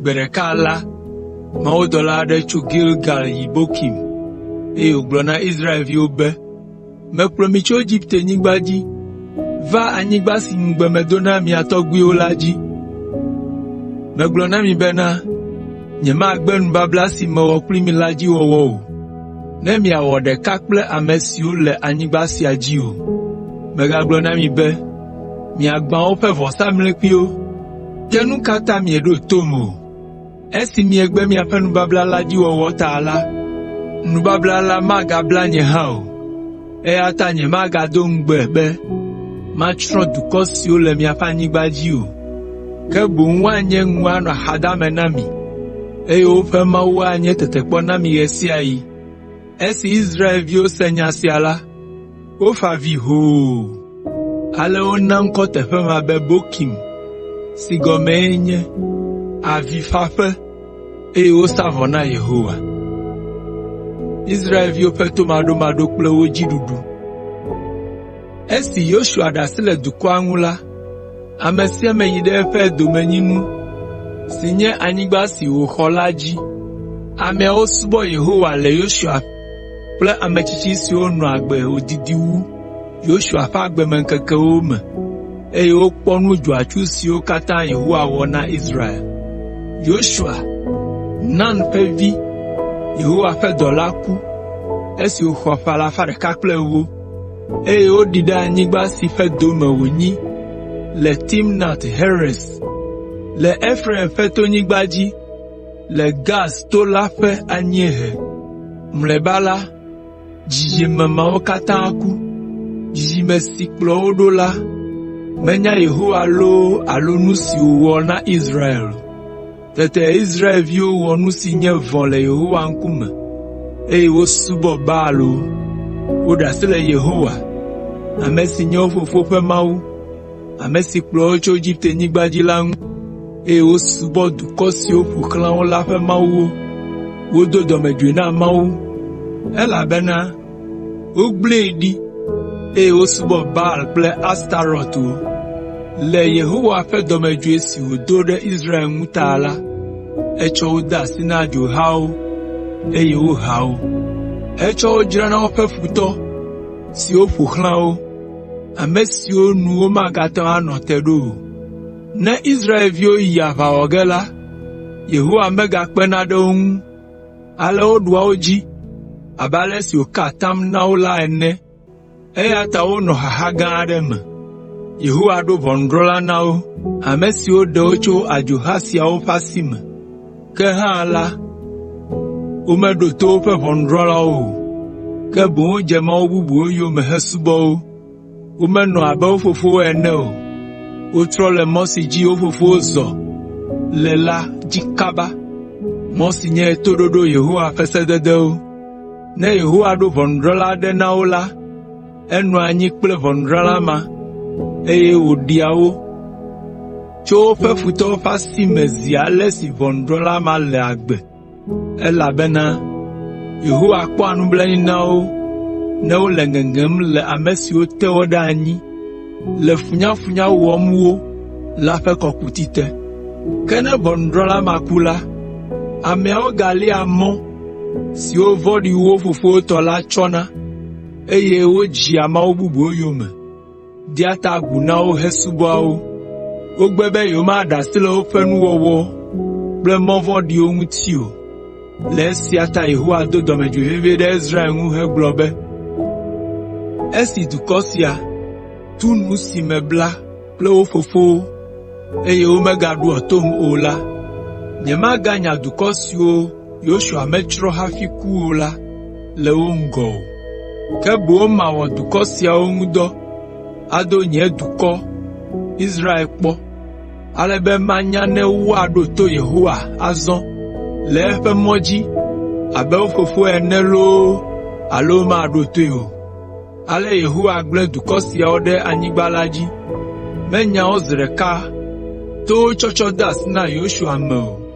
Gbe ɖeka la, mawudɔla aɖe tso Gilgal yi Bokim, eye wògblɔ na Israelviwo be, “Mekplɔ mi tso Egiptenyigba dzi va anyigba si ŋugbe medo na mia tɔgbuiwo la dzi. Megblɔ na mi bena, ‘Nyemagbe nubabla si mewɔ kpli mi la dzi wɔwɔ o, ne miawɔ ɖeka kple ame siwo le anyigba sia dzi o.’ Megagblɔ na mi be, ‘Miagbã woƒe vɔsamlekpuiwo, ke nu ka ta mieɖo tom o?’ Esi miegbe miaƒe nubabla la dzi wɔwɔ ta la, nubabla la magabla nye hã o, eya ta nyemagado ŋugbe be matsrɔ̃ dukɔ siwo le miaƒe anyigba dzi o, ke boŋ woanye ŋu anɔ axadame na mi, eye woƒe mawuwo anye tetekpɔ na mi ɣe sia ɣi.” Esi Israelviwo se nya sia la, wofa avi hoo. Ale wona ŋkɔ teƒe ma be Bokim si gɔmee nye “Avifaƒe,” eye wosa vɔ na Yehowa. Esi Yosua ɖe asi le dukɔa ŋu la, ame sia ame yi ɖe eƒe domenyinu si nye anyigba si wòxɔ la dzi. Ameawo subɔ Yehowa le Yosua kple ame tsitsi siwo nɔ agbe wòdidi wu Yosua ƒe agbemeŋkekewo me eye wokpɔ nu dzɔatsu siwo katã Yehowa wɔ na Israel. Yosua, Nun ƒe vi, Yehowa ƒe dɔla ku esi wòxɔ ƒe alafa ɖeka kple ewo, eye woɖii ɖe anyigba si ƒe dome wònyi le Timnat Heres le Efraim ƒe tonyigba dzi le Gaas to la ƒe anyiehe. Mlɔeba la, dzidzime mawo katã ku. Dzidzime si kplɔ wo ɖo la menya Yehowa loo alo nu si wòwɔ na Israel o. Tete Israelviwo wɔ nu si nye vɔ̃ le Yehowa ŋkume, eye wosubɔ Baalwo. Woɖe asi le Yehowa, ame si nye wo fofowo ƒe Mawu, ame si kplɔ wo tso Egiptenyigba dzi la ŋu, eye wosubɔ dukɔ siwo ƒo xlã wo la ƒe mawuwo. Wodo dɔmedzoe na Mawu, elabena wogblẽe ɖi, eye wosubɔ Baal kple Astarɔtwo. Le Yehowa ƒe dɔmedzoe si wòdo ɖe Israel ŋu ta la, etsɔ wo de asi na dzohawo, eye woha wo. Etsɔ wo dzra na woƒe futɔ siwo ƒo xlã wo, ame siwo nu womagate ŋu anɔ te ɖo o. Ne Israelviwo yi aʋa wɔ ge la, Yehowa megakpena ɖe wo ŋu, ale woɖua wo dzi abe ale si wòka atam na wo la ene eya ta wonɔ xaxa gã aɖe me. Yehowa ɖo ʋɔnudrɔ̃la na wo, ame siwo ɖe wo tso adzoha siawo ƒe asi me. Ke hã la, womeɖo to woƒe ʋɔnudrɔ̃lawo o, ke boŋ wodze mawu bubuwo yome hesubɔ wo. Womenɔ abe wo fofowo ene o. Wotrɔ le mɔ si dzi wo fofowo zɔ le la dzi kaba, mɔ si nye toɖoɖo Yehowa ƒe sededewo. Ne Yehowa ɖo ʋɔnudrɔ̃la aɖe na wo la, enɔa anyi kple ʋɔnudrɔ̃la ma, eye wòɖea wo tso woƒe futɔwo ƒe asi me zi ale si ʋɔnudrɔ̃la ma le agbe, elabena Yehowa kpɔa nublanui na wo ne wole ŋeŋem le ame siwo te wo ɖe anyi le funyafunya wɔm wo la ƒe kɔkuti te. Ke ne ʋɔnudrɔ̃la ma ku la, ameawo galia mɔ siwo vɔ̃ɖi wu wo fofowo tɔ la tsɔna, eye wodzea mawu bubuwo yome, dea ta agu na wo hesubɔa wo. Wogbe be yewomaɖe asi le woƒe nuwɔwɔ kple mɔ vɔ̃ɖiwo ŋuti o. Le esia ta Yehowa do dɔmedzoe vevie ɖe Israel ŋu hegblɔ be, “Esi dukɔ sia tu nu si mebla kple wo fofowo, eye womegaɖoa tom o la, nyemaganya dukɔ siwo Yosua metsrɔ̃ hafi ku o la le wo ŋgɔ o. Ke boŋ mawɔ dukɔ siawo ŋu dɔ ado nye dukɔ, Israel kpɔ, ale be manya ne woaɖo to Yehowa azɔ le eƒe mɔ dzi abe wo fofowo ene loo alo womaɖo toe o.” Ale Yehowa gblẽ dukɔ siawo ɖe anyigba la dzi. Menya wo zi ɖeka to wo tsɔtsɔ de asi na Yosua me o.